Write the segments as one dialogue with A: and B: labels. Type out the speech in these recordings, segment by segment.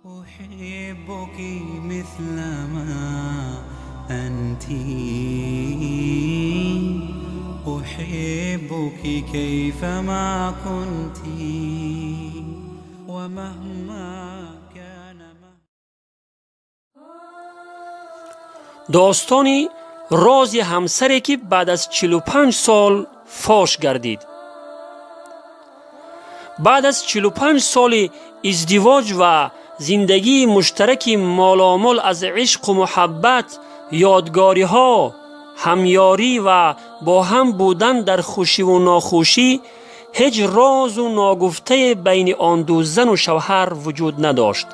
A: أحبك مثل ما أنت، أحبك كيفما كنت، ومهما كان.
B: Достони рози ҳамсаре, ки баъд аз 45 сол фош гардид. Баъд аз 45 соли издивоҷ ва зиндагии муштараки моломол аз ишқу муҳаббат, ёдгориҳо, ҳамёрӣ ва бо ҳам будан дар хушиву нохушӣ, ҳеҷ розу ногуфтае байни он ду зану шавҳар вуҷуд надошт.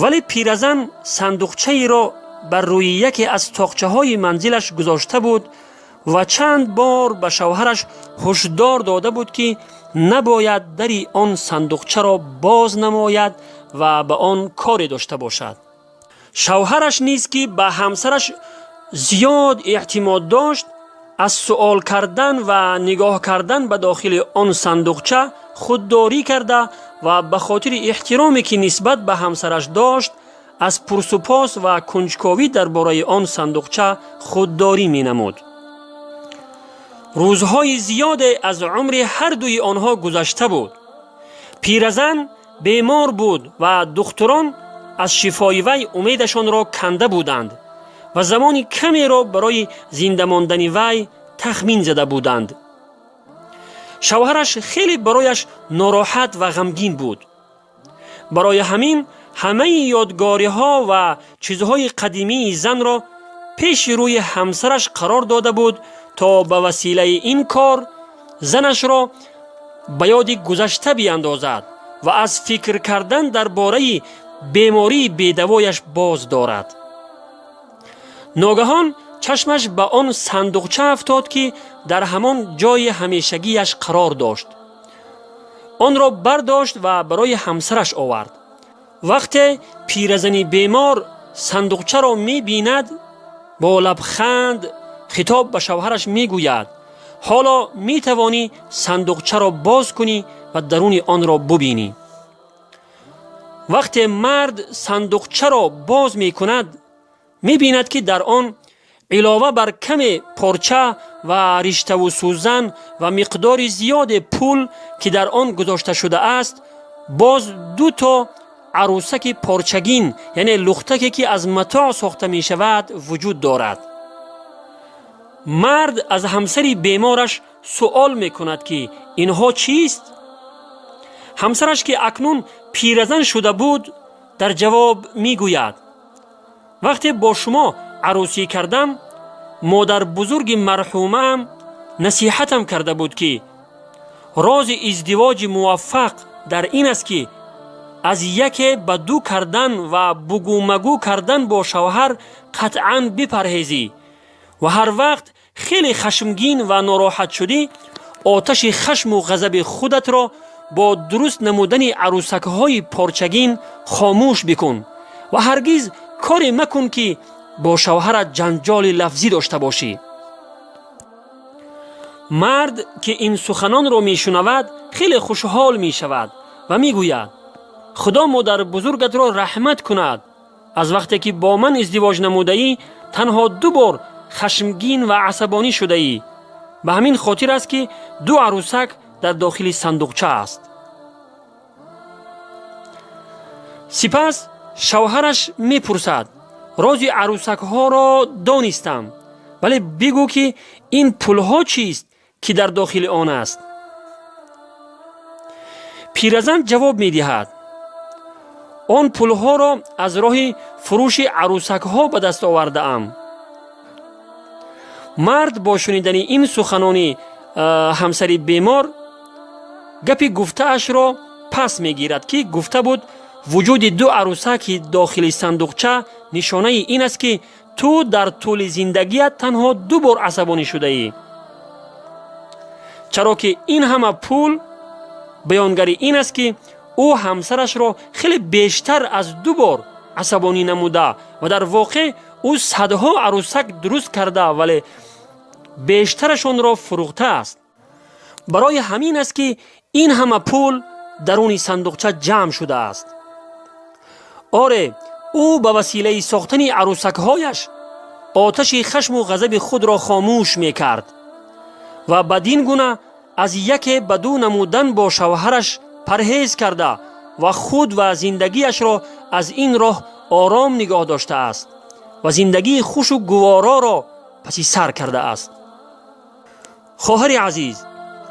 B: Вале пиразан сандуқчаеро бар рӯи яке аз тоқчаҳои манзилаш гузошта буд ва чанд бор ба шавҳараш ҳушдор дода буд, ки набояд дари он сандуқчаро боз намояд ва ба он коре дошта бошад. Шавҳараш низ, ки ба ҳамсараш зиёд эътимод дошт, аз суол кардан ва нигоҳ кардан ба дохили он сандуқча худдорӣ карда ва ба хотири эҳтироме, ки нисбат ба ҳамсараш дошт, аз пурсупос ва кунҷковӣ дар бораи он сандуқча худдорӣ менамуд. Рӯзҳои зиёде аз умри ҳар дуи онҳо гузашта буд. Пиразан бемор буд ва духтурон аз шифои вай умедашонро канда буданд ва замони камеро барои зинда мондани вай тахмин зада буданд. Шавҳараш хеле барояш нороҳат ва ғамгин буд. Барои ҳамин ҳамаи ёдгориҳо ва чизҳои қадимии занро пеши рӯи ҳамсараш қарор дода буд, то ба василаи ин кор занашро ба ёди гузашта биандозад ва аз фикр кардан дар бораи бемории бедавояш боз дорад. Ногаҳон чашмаш ба он сандуқча афтод, ки дар ҳамон ҷои ҳамешагиаш қарор дошт. Онро бардошт ва барои ҳамсараш овард. Вақте пиразани бемор сандуқчаро мебинад, бо лабханд хитоб ба шавҳараш мегӯяд: «Ҳоло метавонӣ сандуқчаро боз кунӣ ва даруни онро бубинӣ». Вақте мард сандуқчаро боз мекунад, мебинад, ки дар он илова бар каме порча ва риштаву сӯзан ва миқдори зиёде пул, ки дар он гузошта шудааст, боз ду то арӯсаки порчагин, яъне лухтаке, ки аз матоъ сохта мешавад, вуҷуд дорад. Мард аз ҳамсари бемораш суол мекунад, ки инҳо чист? Ҳамсараш, ки акнун пиразан шуда буд, дар ҷавоб мегӯяд: «Вақте бо шумо арӯсӣ кардам, модарбузурги марҳумаам насиҳатам карда буд, ки рози издивоҷи муваффақ дар ин аст, ки аз яке ба ду кардан ва бугӯмагӯ кардан бо шавҳар қатъан бипарҳезӣ ва ҳар вақт хеле хашмгин ва нороҳат шудӣ, оташи хашму ғазаби худатро бо дуруст намудани арӯсакҳои порчагин хомӯш бикун ва ҳаргиз коре макун, ки бо шавҳарат ҷанҷоли лафзӣ дошта бошӣ». Мард, ки ин суханонро мешунавад, хеле хушҳол мешавад ва мегӯяд: «Худо модарбузургатро раҳмат кунад. Аз вақте ки бо ман издивоҷ намудаӣ, танҳо ду бор хашмгин ва асабонӣ шудаӣ. Ба ҳамин хотир аст, ки ду арӯсак дар дохили сандуқча аст». Сипас шавҳараш мепурсад: «Рози арӯсакҳоро донистам, вале бигӯ, ки ин пулҳо чист, ки дар дохили он аст?» Пиразан ҷавоб медиҳад: «Он пулҳоро аз роҳи фурӯши арӯсакҳо ба даст овардаам». Мард бо шунидани ин суханони ҳамсари бемор гапи гуфтаашро пас мегирад, ки гуфта буд вуҷуди ду арӯсаки дохили сандуқча нишонаи ин аст, ки ту дар тӯли зиндагият танҳо ду бор асабонӣ шудаӣ, чаро ки ин ҳама пул баёнгари ин аст, ки ӯ ҳамсарашро хеле бештар аз ду бор асабонӣ намуда ва дар воқеъ ӯ садҳо арӯсак дуруст карда, вале бештарашонро фурӯхтааст. Барои ҳамин аст, ки ин ҳама пул даруни сандуқча ҷамъ шудааст. Оре, ӯ ба василаи сохтани арӯсакҳояш оташи хашму ғазаби худро хомӯш мекард ва бадин гуна аз яке ба ду намудан бо шавҳараш парҳез карда ва худ ва зиндагиашро аз ин роҳ ором нигоҳ доштааст ва зиндагии хушу гувороро паси сар кардааст. Хоҳари азиз,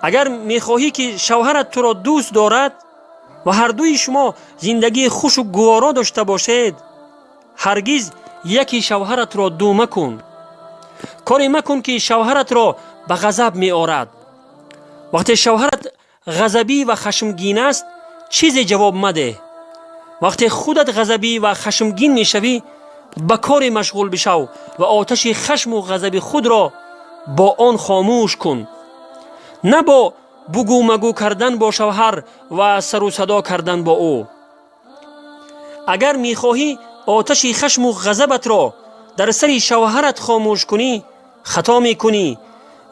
B: агар мехоҳӣ ки шавҳарат туро дӯст дорад ва ҳардуи шумо зиндагии хушу гуворо дошта бошед, ҳаргиз яки шавҳаратро ду макун. Коре макун ки шавҳаратро ба ғазаб меорад. Вақте шавҳарат ғазабӣ ва хашмгин аст, чизе ҷавоб мадеҳ. Вақте худат ғазабӣ ва хашмгин мешавӣ, ба коре машғул бишав ва оташи хашму ғазаби худро бо он хомӯш кун, на бо бугӯмагӯ кардан бо шавҳар ва сару садо кардан бо ӯ. Агар мехоҳӣ оташи хашму ғазабатро дар сари шавҳарат хомӯш кунӣ, хато мекунӣ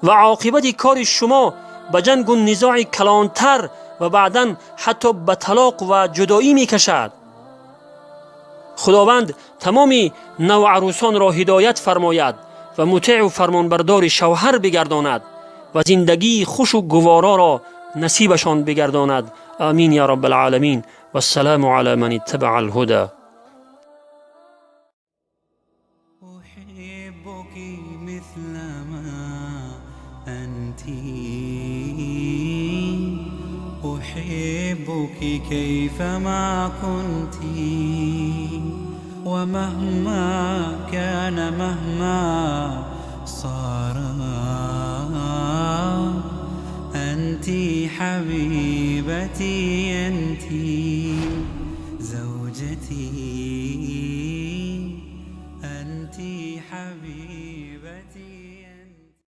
B: ва оқибати кори шумо ба ҷангу низои калонтар ва баъдан ҳатто ба талоқ ва ҷудоӣ мекашад. Худованд тамоми навъарӯсонро ҳидоят фармояд ва мутеъу фармонбардори шавҳар бигардонад ва зиндагии хушу гувороро насибашон бигардонад. Амин я раббалъоламин. Вассаламу ала ман иттабаа алҳуда.
A: أحبك مثل ما أنت، أحبك كيفما كنت، ومهما كان مهما صار، أنت حبيبتي، أنت زوجتي، أنت حبيبتي.